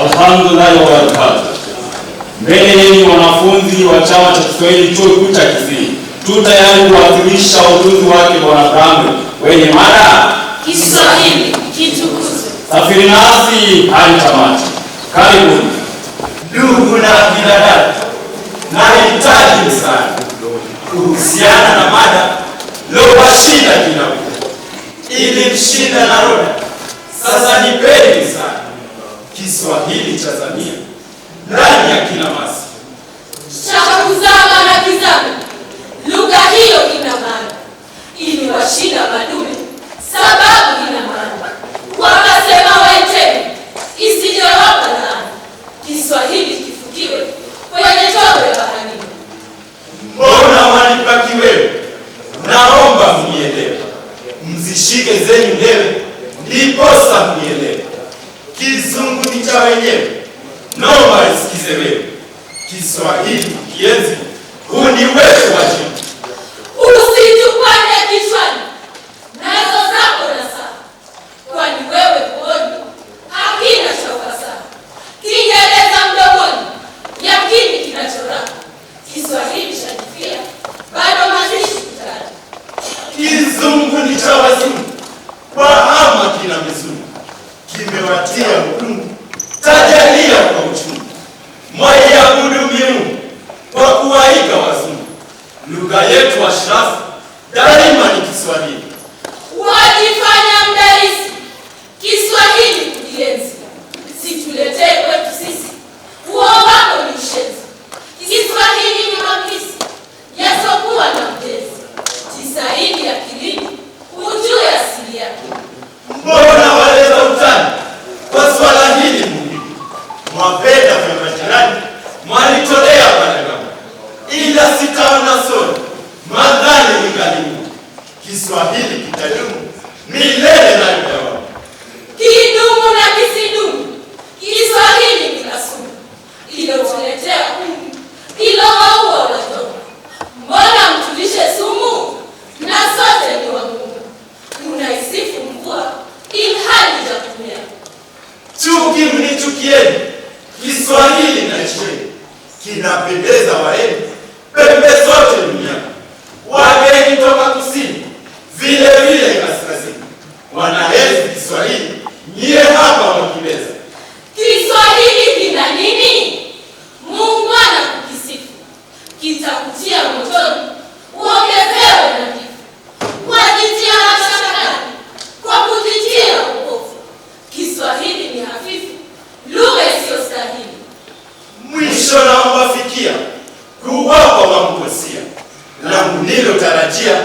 Walhamdulillahi wabarakatuh. Mbele yenu wanafunzi wa chama cha Kiswahili Chuo Kikuu cha Kisii, tu tayari kuwasilisha utunzi wake Bwana Bramwe wenye mada Kiswahili kitukuzwe. Safiri nasi hadi tamati. Karibuni. Ndugu na kina dada, nahitaji msaada kuhusiana na mada lowashinda kila mtu, ilimshinda Naroda, sasa nipeni msaada. Kiswahili cha Zamia ndani ya kila masi. Cha kuzama na kizama, lugha hiyo ina maana, iliwashinda madume, sababu ina maana. Wakasema waiteni, isijewapa laana. Kiswahili kifukiwe kwenye tope baharini. Mbona wanipa kiwewe? Naomba mnielewe, mzishike zenyu ndewe, ndiposa mnielewe. Kizungu ni cha wenyewe, naomba isikize wewe. Kiswahili kienzi, huu ni wetu wajibu. Usitupande kichwani nazo zako na saa, kwani wewe huoni hakina cha ufasaha. Kiingereza mdomoni, yakini kinachoraha. Kiswahili chajifia, bado mazishi kutani. Kizungu ni cha wazungu, wahama kina mizungu, kimewatia ukungu, tajalia kwa uchungu. Mwaiabudu miungu kwa kuwaiga wazungu. Lugha yetu ashrafu daima ni Kiswahili. Wajifanya mdarisi, Kiswahili kujienzi. Situletee kwetu sisi, huo wako ni ushenzi. Kiswahili ni makisi yasokuwa na mjezi. Jisaidi akilini, ujue asili yake. Mbona waleza utani kwa swala hili muhimu? Mwapenda vya majirani, mwalitolea panagamu, ila sitaona soni madhali ingalimu. Kiswahili kitadumu milele na dawamu. Kidumu na kisidumu, Kiswahili ni kasumu ilotuletea kungu, ilowaua watoto. Mbona mtulishe sumu na sote ni wa Mungu? Unaisifu mvua ilhali jakumea. Chuki mnichukieni, Kiswahili na cheni kinapendeza waeni pembe zote duniani. Wageni toka kusini, vile vile kaskazini, wanaenzi Kiswahili, nyie hapa wakimeza. Kiswahili kina nini? Muungwana kukisifu kitakutia motoni, uongezewe na kifo. Wajitia mashakani kwa kujitia upofu. Kiswahili ni hafifu, lugha isiyostahili. Mwisho naomba fikia kuwapa wamkosia langu nilotarajia.